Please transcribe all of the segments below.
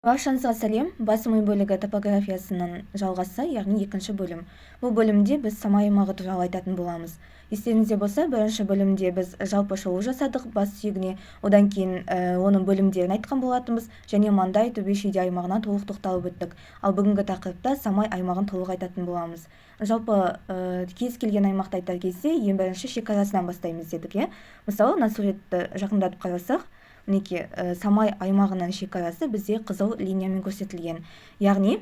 Баршаңызға сәлем! Бас ми бөлігі топографиясының жалғасы, яғни екінші бөлім. Бұл бөлімде біз самай аймағы туралы айтатын боламыз. Естеріңізде болса, бірінші бөлімде біз жалпы шолу жасадық бас сүйегіне, одан кейін оның бөлімдерін айтқан болатынбыз және маңдай, төбе, шүйде аймағына толық тоқталып өттік. Ал бүгінгі тақырыпта самай аймағын толық айтатын боламыз. Жалпы кез келген аймақты айтар кезде ең бірінші шекарасынан бастаймыз дедік, иә. Мысалы, мына суретті жақындатып қарасақ, мінекей, самай аймағының шекарасы бізде қызыл линиямен көрсетілген. Яғни,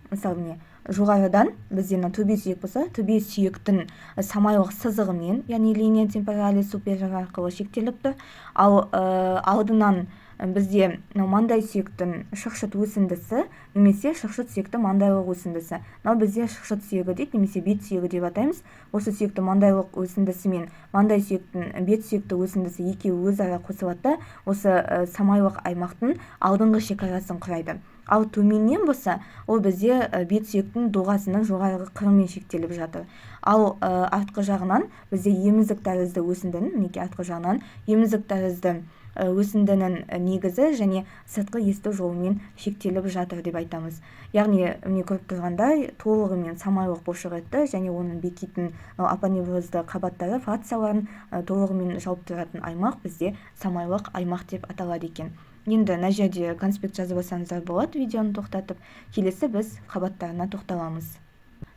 мысалы, міне, жоғарыдан бізде мына төбе сүйек болса, төбе сүйектің самайлық сызығымен, яғни линия темпоралис супериор арқылы шектеліп тұр. Ал алдынан бізде мынау маңдай сүйектің шықшыт өсіндісі немесе шықшыт сүйектің маңдайлық өсіндісі. Мынау бізде шықшыт сүйегі дейді немесе бет сүйегі деп атаймыз. Осы сүйектің маңдайлық өсіндісі мен маңдай сүйектің бет сүйекті өсіндісі екеуі өзара қосылады да, осы самайлық аймақтың алдыңғы шекарасын құрайды. Ал төменнен болса, ол бізде бет сүйектің доғасының жоғарғы қырымен шектеліп жатыр. Ал артқы жағынан бізде емізік тәрізді өсіндінің, мінекей, артқы жағынан емізік тәрізді өсіндінің негізі және сыртқы есту жолымен шектеліп жатыр деп айтамыз. Яғни, міне, көріп тұрғандай, толығымен самайлық бұлшық етті және оның бекитін апоневрозды қабаттары, фасцияларын толығымен жауып тұратын аймақ бізде самайлық аймақ деп аталады екен. Енді мына жерде конспект жазып алсаңыздар болады, видеоны тоқтатып. Келесі біз қабаттарына тоқталамыз.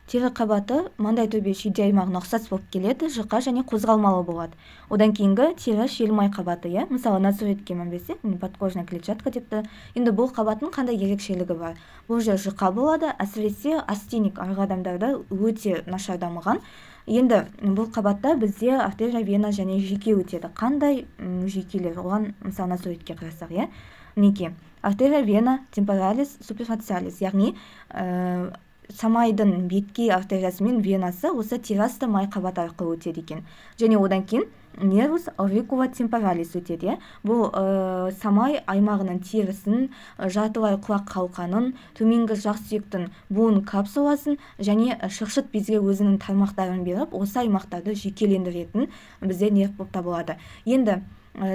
Тері қабаты маңдай, төбе, шүйде аймағына ұқсас болып келеді, жұқа және қозғалмалы болады. Одан кейінгі тері желмай қабаты, иә. Мысалы, мына суретке мән берсек, міне, подкожная клетчатка депті. Енді бұл қабаттың қандай ерекшелігі бар? Бұл жер жұқа болады, әсіресе астеник арық адамдарда өте нашар дамыған. Енді бұл қабатта бізде артерия, вена және жүйке өтеді. Қандай жүйкелер оған? Мысалы, мына суретке қарасақ, иә, мінекей, артерия вена темпоралис суперфациалис, яғни самайдың беткей артериясы мен венасы осы теріасты май қабаты арқылы өтеді екен. Және одан кейін нервус аурикула темпоралис өтеді, иә. Бұл самай аймағының терісін, жартылай құлақ қалқанын, төменгі жақ сүйектің буын капсуласын және шықшыт безге өзінің тармақтарын беріп, осы аймақтарды жүйкелендіретін бізде нерв болып табылады. Енді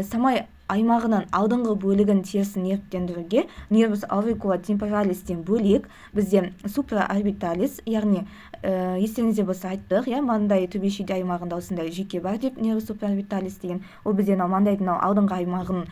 самай аймағының алдыңғы бөлігін, терісін нервтендіруге нервус аурикула темпоралистен бөлек бізде суpraorbitalis, яғни естеріңізде болса, айттық, иә, маңдай, төбе, шүйде аймағында осындай жүйке бар деп, нервус суpraorbitalis деген. Ол бізде мынау маңдайдың мынау алдыңғы аймағын,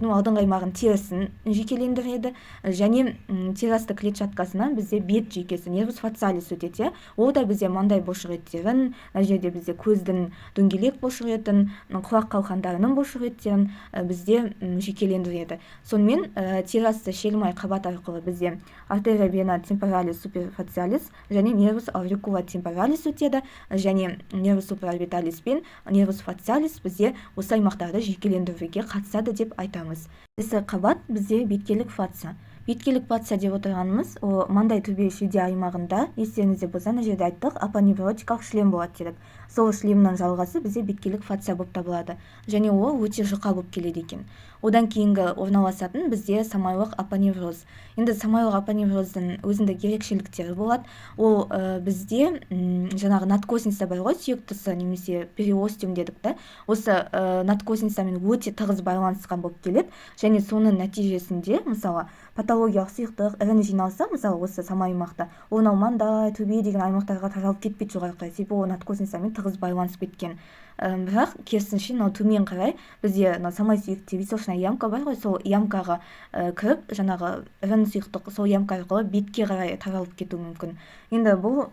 ну, алдыңғы аймағын, терісін жүйкелендіреді. Және теріасты клетчаткасынан бізде бет жүйкесі, нервус фациалис өтеді, иә. Ол да бізде маңдай бұлшық еттерін, мына жерде бізде көздің дөңгелек бұлшық етін, құлақ қалқандарының бұлшық еттерін бізде жүйкелендіреді. Сонымен, теріасты шелмай қабат арқылы бізде артерия вена темпоралис суперфациалис және нервус аурикула темпоралис өтеді. Және нервус суpraorbitalis пен нервус фациалис бізде осы аймақтарды жүйкелендіруге қатысады деп айтамыз. Келесі қабат бізде беткейлік фасция. Беткейлік фасция деп отырғанымыз, ол маңдай, төбе, шүйде аймағында, естеріңізде болса, ана жерде айттық, апоневротикалық шлем болады дедік. Сол шлемнің жалғасы бізде беткейлік фасция болып табылады және ол өте жұқа болып келеді екен. Одан кейінгі орналасатын бізде самайлық апоневроз. Енді самайлық апоневроздың өзіндік ерекшеліктері болады. Ол бізде жаңағы надкостница бар ғой, сүйек тысы немесе периостеум дедік та, осы надкостницамен өте тығыз байланысқан болып келеді. Және соның нәтижесінде, мысалы, патологиялық сұйықтық, ірің жиналса, мысалы, осы самай аймақта, ол мынау маңдай, төбе деген аймақтарға таралып кетпейді жоғары қарай, себебі ол надкостницамен тығыз байланысып кеткен. Бірақ керісінше, мынау төмен қарай бізде мынау самай сүйекте височная ямка бар ғой, сол ямкаға кіріп, жаңағы ірің, сұйықтық сол ямка арқылы бетке қарай таралып кетуі мүмкін. Енді бұл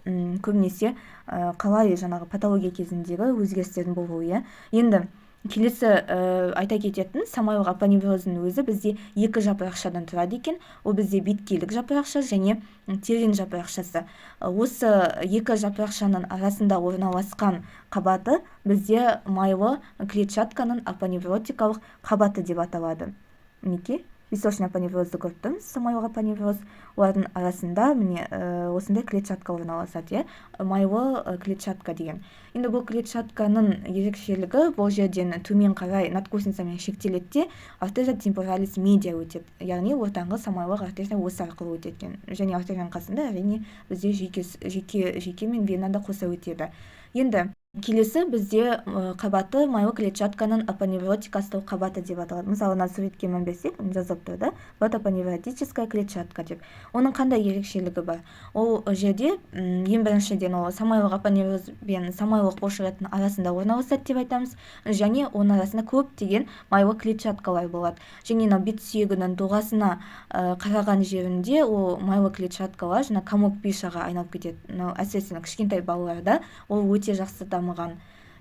көбінесе қалай, жаңағы патология кезіндегі өзгерістердің болуы, иә. Енді келесі айта кететін, самайлық апоневроздың өзі бізде екі жапырақшадан тұрады екен. Ол бізде беткейлік жапырақша және терең жапырақшасы. Осы екі жапырақшаның арасында орналасқан қабаты бізде майлы клетчатканың апоневротикалық қабаты деп аталады. Мінекей, височный апоневрозды көріп тұрмыз, самайлық апоневроз. Олардың арасында, міне, осындай клетчатка орналасады, иә, майлы клетчатка деген. Енді бұл клетчатканың ерекшелігі, бұл жерден төмен қарай надкостницамен шектеледі де, артерия темпоралис медиа өтеді, яғни ортаңғы самайлық артерия осы арқылы өтеді екен. Және артерияның қасында, әрине, бізде жүйке мен вена да қоса өтеді. Енді Келесі бізде қабаты майлы клетчатканың апоневротикасты қабаты деп аталады. Мысалы, мына суретке мән берсек, жазылып тұр да, апоневротическая клетчатка деп. Оның қандай ерекшелігі бар? Ол жерде ең біріншіден, ол самайлық апоневроз бен самайлық бұлшықеттің арасында орналасады деп айтамыз және оның арасында көптеген майлы клетчаткалар болады. Және мынау бет сүйегінің доғасына қараған жерінде ол майлы клетчаткалар жаңа комок Бишаға айналып кетеді. Мынау әсіресе кішкентай балаларда ол өте жақсы дамыған.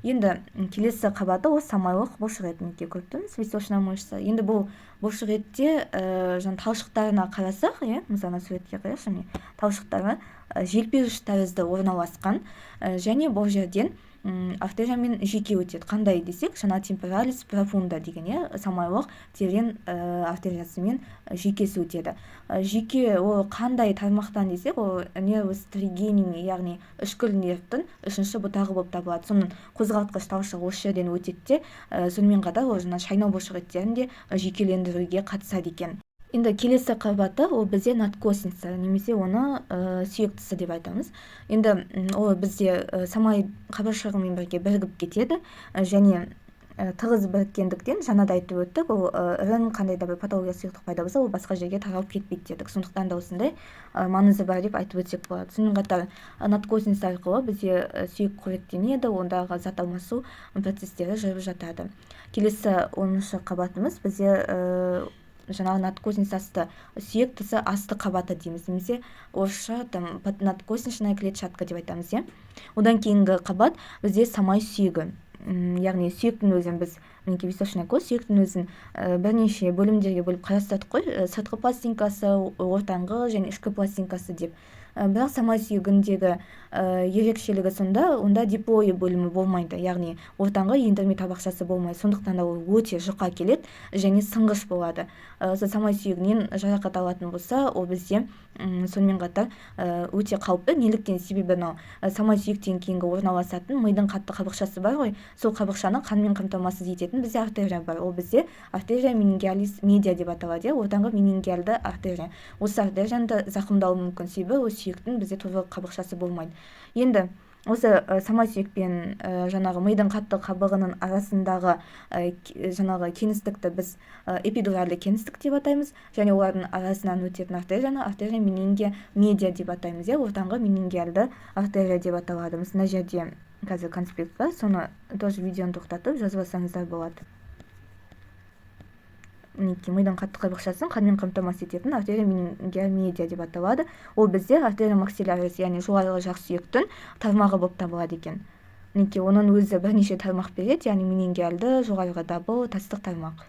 Енді келесі қабаты ол самайлық бұлшықет. Мінекей, көріп тұрмыз, височная мышца. Енді бұл бұлшықетте жаңа талшықтарына қарасақ, иә, мысалы, мына суретке қарайықшы, міне, талшықтары желпуіш тәрізді орналасқан және бұл жерден артериямен жүйке өтеді. Қандай десек, жаңа темпоралис профунда деген, иә, самайлық терең артериясымен жүйкесі өтеді. Жүйке ол қандай тармақтан десек, ол нервус тригемини, яғни үшкіл нервтің үшінші бұтағы болып табылады. Соның қозғалтқыш талшығы осы жерден өтеді де, сонымен қатар ол жаңа шайнау бұлшықеттерін де жүйкелендіруге қатысады екен. Енді келесі қабаты ол бізде надкостница немесе оны сүйек тысы деп айтамыз. Енді ол бізде самай қабыршағымен бірге бірігіп кетеді және тығыз біріккендіктен, жаңа да айтып өттік, ол ірің, қандай да бір патология, сұйықтық пайда болса, ол басқа жерге таралып кетпейді дедік. Сондықтан да осындай маңызы бар деп айтып өтсек болады. Сонымен қатар надкостница арқылы бізде сүйек қоректенеді, ондағы зат алмасу процестері жүріп жатады. Келесі 10-шы қабатымыз бізде жаңағы надкостница асты, сүйек тысы асты қабаты дейміз немесе орысша там надкостничная клетчатка деп айтамыз, иә. Одан кейінгі қабат бізде самай сүйегі. Яғни сүйектің өзін біз, мінекей, височная кость, сүйектің өзін бірнеше бөлімдерге бөліп қарастырдық қой: сыртқы пластинкасы, ортаңғы және ішкі пластинкасы деп. Бірақ самай сүйегіндегі ерекшелігі сонда, онда диплои бөлімі болмайды, яғни ортаңғы ендірме табақшасы болмайды. Сондықтан да ол өте жұқа келеді және сынғыш болады. Осы самай сүйегінен жарақат алатын болса, ол бізде сонымен қатар өте қауіпті. Неліктен? Себебі мынау самай сүйектен кейінгі орналасатын мидың қатты қабықшасы бар ғой, сол қабықшаны қанмен қамтамасыз ететін бізде артерия бар. Ол бізде артерия менингеалис медиа деп аталады, иә, ортаңғы менингеалды артерия. Осы артерияны да зақымдауы мүмкін, себебі ол сүйектің бізде торвы қабықшасы болмайды. Енді осы самай сүйек пен жаңағы мидың қатты қабығының арасындағы жаңағы кеңістікті біз эпидуральды кеңістік деп атаймыз және олардың арасынан өтетін артерияны артерия менингеа медиа деп атаймыз, иә, ортаңғы менингеалды артерия деп аталады. Мына жерде қазір конспект бар, соны тоже видеоны тоқтатып жазып алсаңыздар болады. Мінекей, мидың қатты қабықшасын қанмен қамтамасыз ететін артерия менингеа медиа деп аталады. Ол бізде артерия максиллярис, яғни жоғарғы жақ сүйектің тармағы болып табылады екен. Мінекей, оның өзі бірнеше тармақ береді, яғни менингеалды, жоғарғы дабыл, тастық тармақ.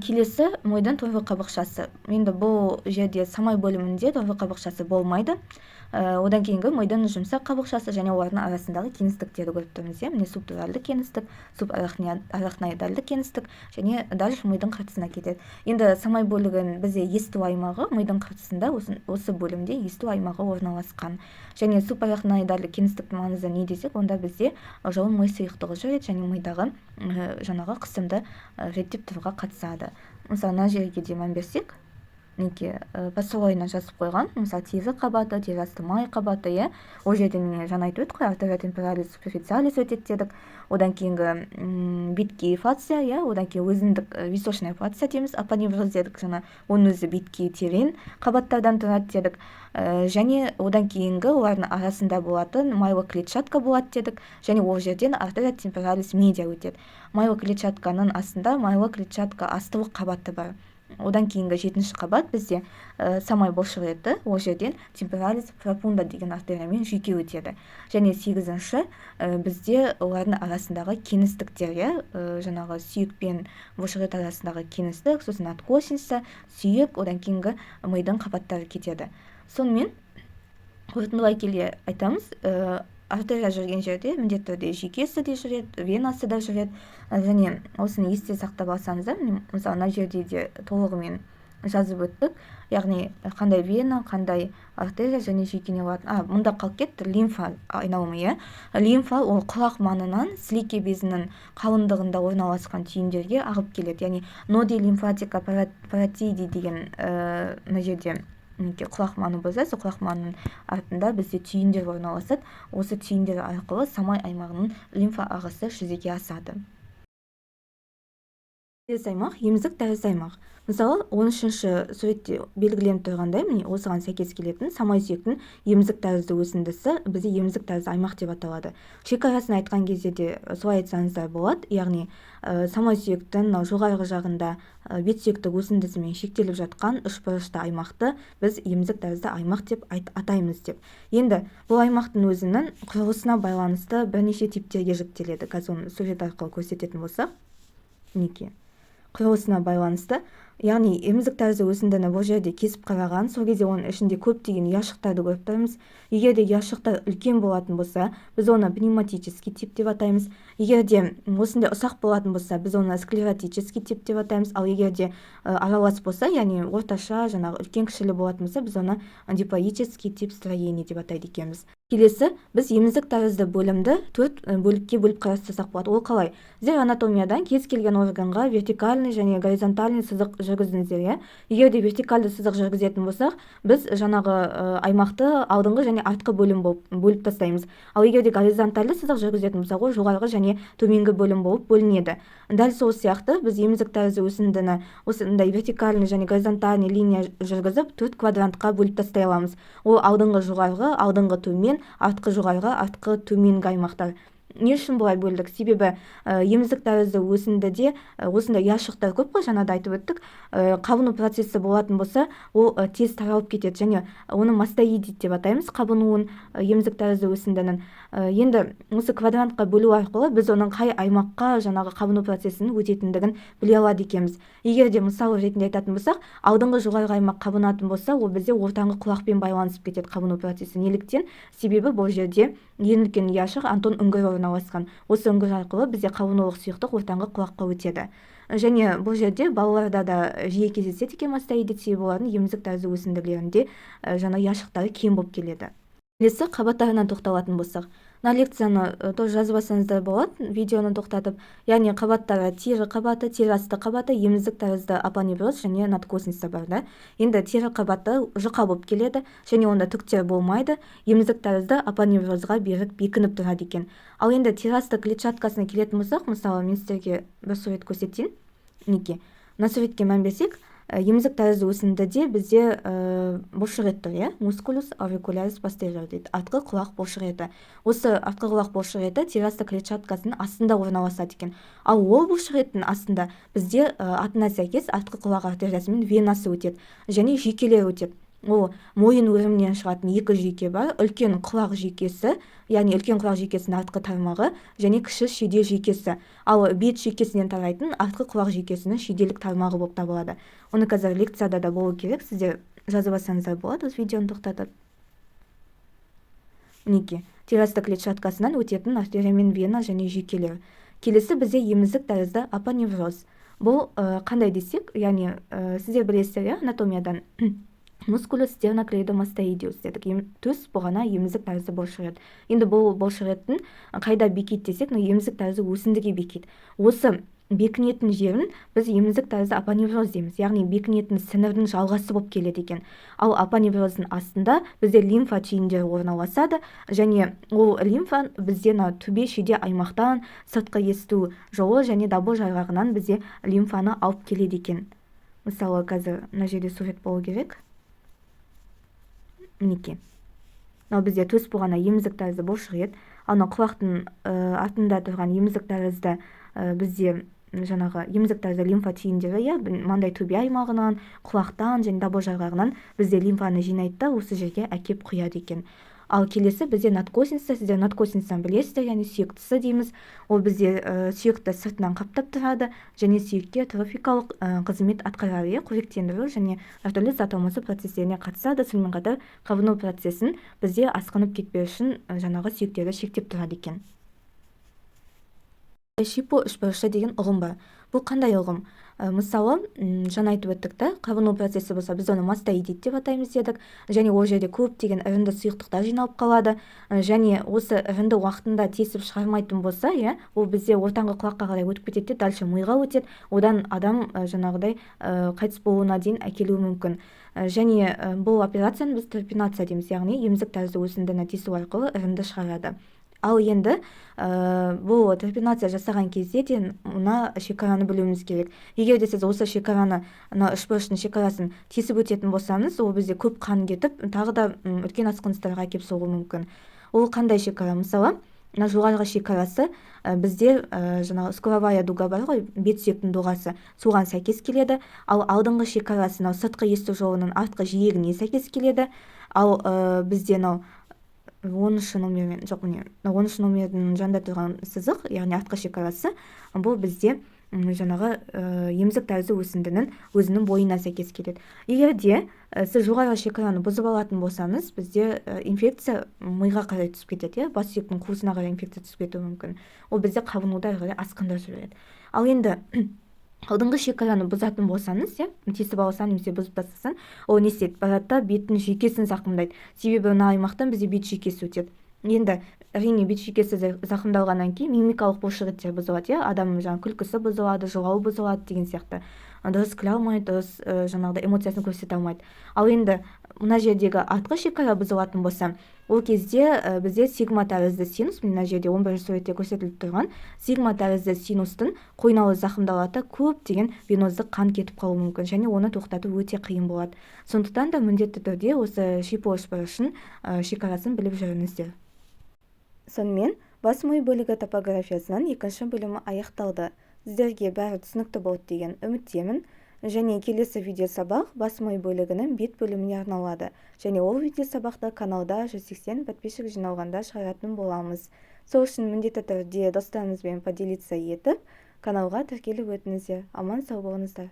Келесі мидың торвы қабықшасы. Енді бұл жерде самай бөлімінде торвы қабықшасы болмайды. Одан кейінгі мидың жұмсақ қабықшасы және олардың арасындағы кеңістіктерді көріп тұрмыз, иә. Міне, субдуральды кеңістік, субарахноидальды кеңістік және дальше мидың қыртысына кетеді. Енді самай бөлігін бізде есту аймағы мидың қыртысында, осы бөлімде есту аймағы орналасқан. Және субарахноидальды кеңістіктің маңызы не десек, онда бізде жұлын ми сұйықтығы жүреді және мидағы жаңағы қысымды реттеп тұруға қатысады. Мысалы, мына жерге де мән берсек, мінекей, послойно жазып қойған. Мысалы, тері қабаты, тері асты май қабаты, иә. Ол жерде, міне, жаңа айтып өттік қой, артерия темпоралис суперфициалис өтеді дедік. Одан кейінгі беткей фасция, иә, одан кейін өзіндік височная фасция дейміз, апоневроз дедік жаңа, оның өзі беткей терең қабаттардан тұрады дедік. Және одан кейінгі олардың арасында болатын майлы клетчатка болады дедік және ол жерден артерия темпоралис медиа өтеді. Майлы клетчатканың астында майлы клетчатка астылық қабаты бар. Одан кейінгі жетінші қабат бізде самай бұлшық еті, ол жерден темпоралис профунда деген артериямен жүйке өтеді. Және сегізінші бізде олардың арасындағы кеңістіктер, иә, жаңағы сүйек пен бұлшық ет арасындағы кеңістік, сосын надкостница, сүйек, одан кейінгі мидың қабаттары кетеді. Сонымен, қорытындылай келе айтамыз, артерия жүрген жерде міндетті түрде жүйкесі де жүреді, венасы да жүреді. Және осыны есте сақтап алсаңыздар, мысалы, мына жерде де толығымен жазып өттік, яғни қандай вена, қандай артерия және жүйке не болатын. А, мұнда қалып кетті лимфа айналымы, иә. Лимфа ол құлақ маңынан сілекей безінің қалыңдығында орналасқан түйіндерге ағып келеді, яғни ноды лимфатика паротиди деген мына жерде. Мінекей, құлақ маңы болса, сол құлақ маңының артында бізде түйіндер орналасады. Осы түйіндер арқылы самай аймағының лимфа ағысы жүзеге асады. Келесі аймақ – емізік тәрізді аймақ. Мысалы, 13-ші суретте белгіленіп тұрғандай, міне, осыған сәйкес келетін самай сүйектің емізік тәрізді өсіндісі бізде емізік тәрізді аймақ деп аталады. Шекарасын айтқан кезде де солай айтсаңыздар болады, яғни самай сүйектің мынау жоғарғы жағында бет сүйектік өсіндісімен шектеліп жатқан үшбұрышты аймақты біз емізік тәрізді аймақ деп атаймыз деп. Енді бұл аймақтың өзінің құрылысына байланысты бірнеше типтерге жіктеледі. Қазір оны сурет арқылы көрсететін болсақ, мінекей, құрылысына байланысты, яғни емізік тәрізді өсіндіні бұл жерде кесіп қараған, сол кезде оның ішінде көптеген ұяшықтарды көріп тұрмыз. Егер де ұяшықтар үлкен болатын болса, біз оны пневматический тип деп атаймыз. Егер де осындай ұсақ болатын болса, біз оны склеротический тип деп атаймыз. Ал егер де аралас болса, яғни орташа, жаңағы үлкен кішілі болатын болса, біз оны диплоический тип строения деп атайды екенбіз. Келесі біз емізік тәрізді бөлімді төрт бөлікке бөліп қарастырсақ болады. Ол қалай? Сіздер анатомиядан кез келген органға вертикальный және горизонтальный сызық жүргіздіңіздер, иә? Егер де вертикальды сызық жүргізетін болсақ, біз жаңағы аймақты алдыңғы және артқы бөлім болып бөліп тастаймыз. Ал егер де горизонтальды сызық жүргізетін болсақ, ол жоғарғы және төменгі бөлім болып бөлінеді. Дәл сол сияқты біз емізік тәрізді өсіндіні осындай вертикальный және горизонтальный линия жүргізіп, төрт квадрантқа бөліп тастай аламыз. Ол алдыңғы жоғарғы, алдыңғы төмен, артқы жоғарғы, артқы төменгі аймақтар. Не үшін бұлай бөлдік? Себебі емізік тәрізді өсіндіде осындай ұяшықтар көп қой, жаңа да айтып өттік. Қабыну процесі болатын болса, ол тез таралып кетеді және оны мастоидит деп атаймыз, қабынуын емізік тәрізді өсіндінің. Енді осы квадрантқа бөлу арқылы біз оның қай аймаққа жаңағы қабыну процесінің өтетіндігін біле алады екенбіз. Егер де мысал ретінде айтатын болсақ, алдыңғы жоғарғы аймақ қабынатын болса, ол бізде ортаңғы құлақпен байланысып кетеді қабыну процесі. Неліктен? Себебі бұл жерде ең үлкен ұяшық – Антон үңгірі орналасқан. Осы үңгір арқылы бізде қабынулық сұйықтық ортаңғы құлаққа өтеді. Және бұл жерде балаларда да жиі кездеседі екен мастоидит, себебі олардың емізік тәрізді өсінділерінде жаңа ұяшықтары кем болып келеді. Келесі қабаттарына тоқталатын болсақ, мына лекцияны тоже жазып алсаңыздар болады видеоны тоқтатып. Яғни қабаттары: тері қабаты, тері асты қабаты, емізік тәрізді апоневроз және надкостница бар да. Енді тері қабаты жұқа болып келеді және онда түктер болмайды, емізік тәрізді апоневрозға берік бекініп тұрады екен. Ал енді тері асты клетчаткасына келетін болсақ, мысалы, мен сіздерге бір сурет көрсетейін. Мінекей, мына суретке мән берсек, емізік тәрізді өсіндіде бізде бұлшық тұр, иә, мускулус auricularis posterior дейді, артқы құлақ бұлшық еті. Осы артқы құлақ бұлшық еті тері асты клетчаткасының астында орналасады екен. Ал ол бұлшық еттің астында бізде атына сәйкес артқы құлақ артериясы мен венасы өтеді және жүйкелер өтеді. Ол мойын өрімінен шығатын екі жүйке бар: үлкен құлақ жүйкесі, яғни үлкен құлақ жүйкесінің артқы тармағы, және кіші шүйде жүйкесі. Ал бет жүйкесінен тарайтын артқы құлақ жүйкесінің шүйделік тармағы болып табылады. Оны қазір лекцияда да болу керек, сіздер жазып алсаңыздар болады осы видеоны тоқтатып. Мінекей, тері асты клетчаткасынан өтетін артерия мен вена және жүйкелер. Келесі бізде емізік тәрізді апоневроз. Бұл қандай десек, яғни сіздер білесіздер, иә, анатомиядан мускулус стерноклеидомастоидеус дедік, төс бұғана емізік тәрізді бұлшық ет. Енді бұл бұлшық еттің қайда бекиді десек, мына емізік тәрізді өсіндіге бекиді. Осы бекінетін жерін біз емізік тәрізді апоневроз дейміз, яғни бекінетін сіңірдің жалғасы болып келеді екен. Ал апоневроздың астында бізде лимфа түйіндері орналасады және ол лимфа бізде мына төбе шүйде аймақтан, сыртқы есту жолы және дабыл жарғағынан бізде лимфаны алып келеді екен. Мысалы, қазір мына жерде сурет болу керек. Мінекей, мынау бізде төс бұғана емізік тәрізді бұлшық ет. Ал мынау құлақтың артында тұрған емізік тәрізді бізде жаңағы емізік тәрізді лимфа түйіндері, иә, маңдай төбе аймағынан, құлақтан және дабыл жарғағынан бізде лимфаны жинайды да, осы жерге әкеп құяды екен. Ал келесі бізде надкостница. Сіздер надкостницаны білесіздер, яғни сүйек тысы дейміз. Ол бізде сүйекті сыртынан қаптап тұрады және сүйекке трофикалық қызмет атқарады, иә, қоректендіру және әртүрлі зат алмасу процестеріне қатысады. Сонымен қатар қабыну процесін бізде асқынып кетпеу үшін жаңағы сүйектерді шектеп тұрады екен. Шипо үшбұрышы деген ұғым бар. Бұл қандай ұғым? Мысалы, жаңа айтып өттік та, қабыну процесі болса, біз оны мастоидит деп атаймыз дедік. Және ол жерде көптеген ірінді сұйықтықтар жиналып қалады. Және осы ірінді уақытында тесіп шығармайтын болса, иә, ол бізде ортаңғы құлаққа қарай өтіп кетеді де, дальше миға өтеді. Одан адам жаңағыдай қайтыс болуына дейін әкелуі мүмкін. Және бұл операцияны біз трепинация дейміз, яғни емзік тәрізді өсіндіні тесу арқылы ірінді шығарады. Ал енді бұл трепинация жасаған кезде де мына шекараны білуіміз керек. Егер де сіз осы шекараны, мына үшбұрыштың шекарасын тесіп өтетін болсаңыз, ол бізде көп қан кетіп, тағы да үлкен асқыныстарға әкеліп соғуы мүмкін. Ол қандай шекара? Мысалы, мына жоғарғы шекарасы бізде жаңағы скуловая дуга бар ғой, бет сүйектің доғасы, соған сәйкес келеді. Ал алдыңғы шекарасы мынау сыртқы есту жолының артқы жиегіне сәйкес келеді. Ал бізде мынау 10-шы номермен, жоқ, міне, 10-шы номердің жанында тұрған сызық, яғни артқы шекарасы, бұл бізде жаңағы емзік тәрізді өсіндінің өзінің бойына сәйкес келеді. Егер де сіз жоғарғы шекараны бұзып алатын болсаңыз, бізде инфекция миға қарай түсіп кетеді, иә, бас сүйектің қуысына қарай инфекция түсіп кетуі мүмкін. Ол бізде қабынуды әрі қарай асқындырып жібереді. Ал енді алдыңғы шекараны бұзатын болсаңыз, иә, тесіп алсаң немесе бұзып тастасаң, ол не істейді? Барады да беттің жүйкесін зақымдайды. Себебі мына аймақтан бізде бет жүйкесі өтеді. Енді әрине, бет жүйкесі зақымдалғаннан кейін мимикалық бұлшықеттер бұзылады, иә, адамның жаңағы күлкісі бұзылады, жылауы бұзылады деген сияқты. Дұрыс күле алмайды, дұрыс жаңағыдай эмоциясын көрсете алмайды. Ал енді мына жердегі артқы шекара бұзылатын болса, ол кезде бізде сигма тәрізді синус, мына жерде 11 суретте көрсетіліп тұрған сигма тәрізді синустың қойнауы зақымдалады, көптеген веноздық қан кетіп қалуы мүмкін және оны тоқтату өте қиын болады. Сондықтан да міндетті түрде осы шипо үшбұрышын шекарасын біліп жүріңіздер. Сонымен, бас ми бөлігі топографиясының екінші бөлімі аяқталды. Сіздерге бәрі түсінікті болды деген үміттемін. Және келесі видео сабақ бас ми бөлігінің бет бөліміне арналады. Және ол видео сабақты каналда 180 подписчик жиналғанда шығаратын боламыз. Сол үшін міндетті түрде достарыңызбен поделиться етіп, каналға тіркеліп өтіңіздер. Аман сау болыңыздар.